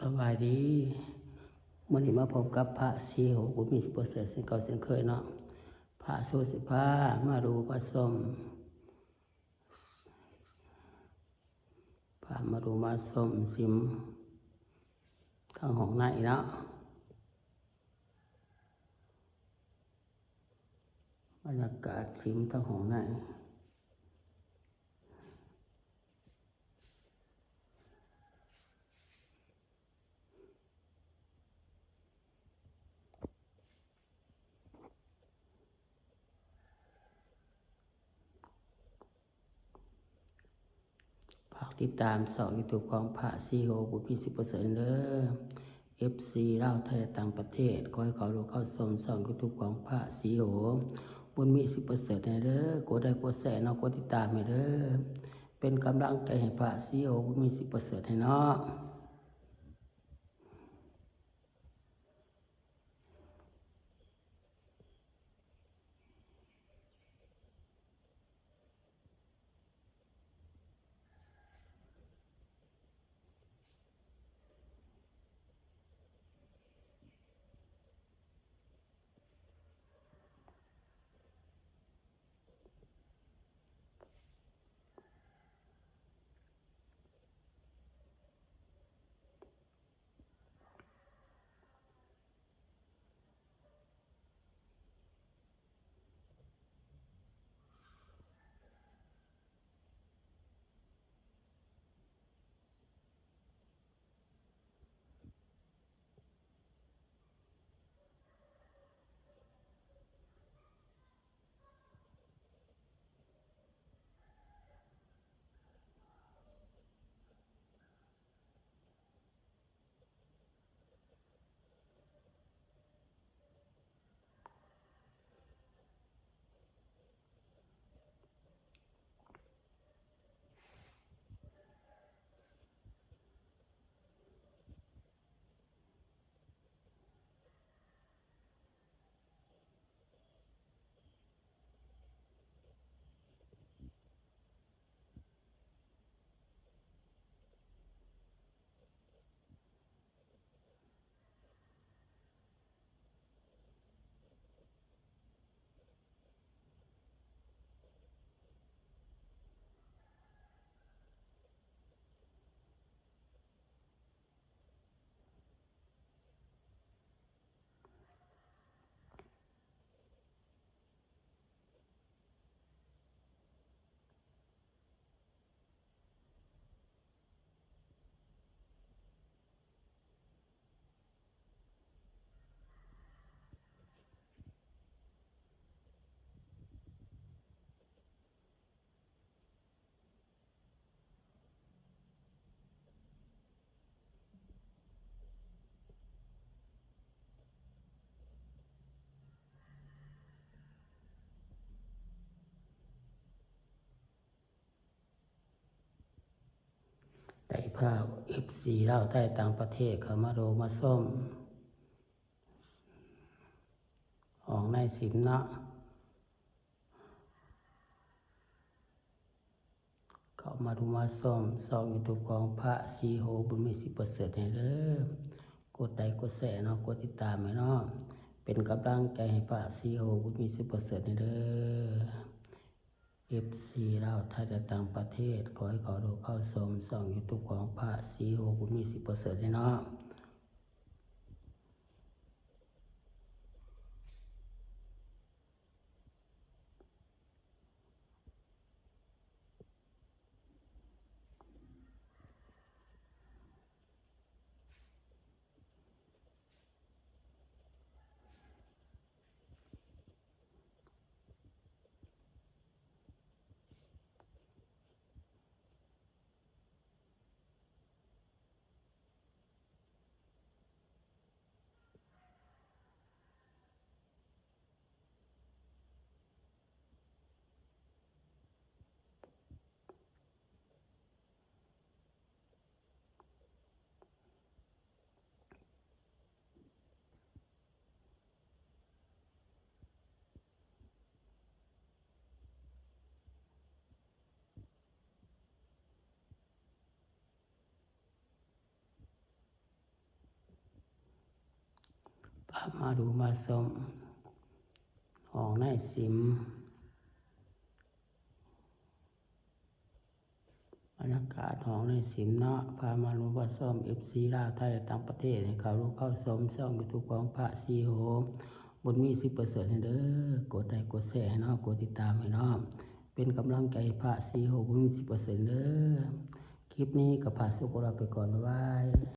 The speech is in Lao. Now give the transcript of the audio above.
ສະບາຍດີ ມື້ນີ້ມາພົບກັບພະສີໂຫ ບຸນມີ ສິປະເສີດ ເຊັ່ນເກົ່າເຊັ່ນເຄີຍເນາະ. ພະໂຊດສິພາ ມາດູມາຊົມ ພາມາດູມາຊົມຊິມທາງຫ້ອງໃນເນາະ, ບັນຍາກາດຊິມທາງຫ້ອງໃນ. ຝາກຕິດຕາມຊ່ອງຢູທູບຂອງພະສີໂຫ ບຸນມີ ສິປະເສີດ ເດີ. ເອັຟຊີ ລາວ ໄທ ແລະ ຕ່າງປະເທດ ຂໍໃຫ້ເຂົ້າດູເຂົ້າຊົມຊ່ອງຢູທູບຂອງພະສີໂຫ ບຸນມີ ສິປະເສີດ ແດ່ເດີ. ກົດໄລກົດແຊເນາະ, ກົດຕິດຕາມໃຫ້ເດີ. ເປັນກຳລັງໃຈໃຫ້ພະສີໂຫ ບຸນມີ ສິປະເສີດ ແດ່ເນາະ. ໄດ້ພາເອັຟຊີລາວໃຕ້ຕ່າງປະເທດເຂົ້າມາໂດມາຊົມ ຫ້ອງໃນຊິມເນາະ. ເຂົ້າມາດູມາຊົມຊ່ອງຢູທູບຂອງພະສີໂຫ ບຸນມີ ສິປະເສີດ ແດ່ເດີ. ກົດໄລກົດແຊເນາະ, ກົດຕິດຕາມໃຫ້ເນາະ, ເປັນກຳລັງໃຈໃຫ້ພະສີໂຫ ບຸນມີ ສິປະເສີດ ແດ່ເດີ. ເອັຟຊີລາວ ໄທ ແລະ ຕ່າງປະເທດ ຂໍໃຫ້ເຂົ້າດູເຂົ້າຊົມຊ່ອງຢູທູບຂອງພະສີໂຫ ບຸນມີ ສິປະເສີດ ແດ່ເນາະ. ເ ມາດູມາຊົມຫ້ອງນາຍສິມ ບັນຍາກາດຫ້ອງນາຍສິມເນາະ ພາມາດູມາຊົມ ເອັຟຊີ ລາວ ໄທ ແລະ ຕ່າງປະເທດ ໃຫ້ເຂົ້າຮູ້ເຂົ້າຊົມຊ່ອງຢູທູບຂອງພະສີໂຫ ບຸນມີ ສິບເປີເຊັນ ເດີ ກົດໄລກົດແຊໃຫ້ເນາະ ກົດຕິດຕາມໃຫ້ເນາະ ເປັນກຳລັງໃຈໃຫ້ພະສີໂຫ ບຸນມີ ສິບເປີເຊັນ ເດີ. ຄລິບນີ້ກໍພະສີໂຫຂໍລາໄປກ່ອນ ບາຍບາຍ.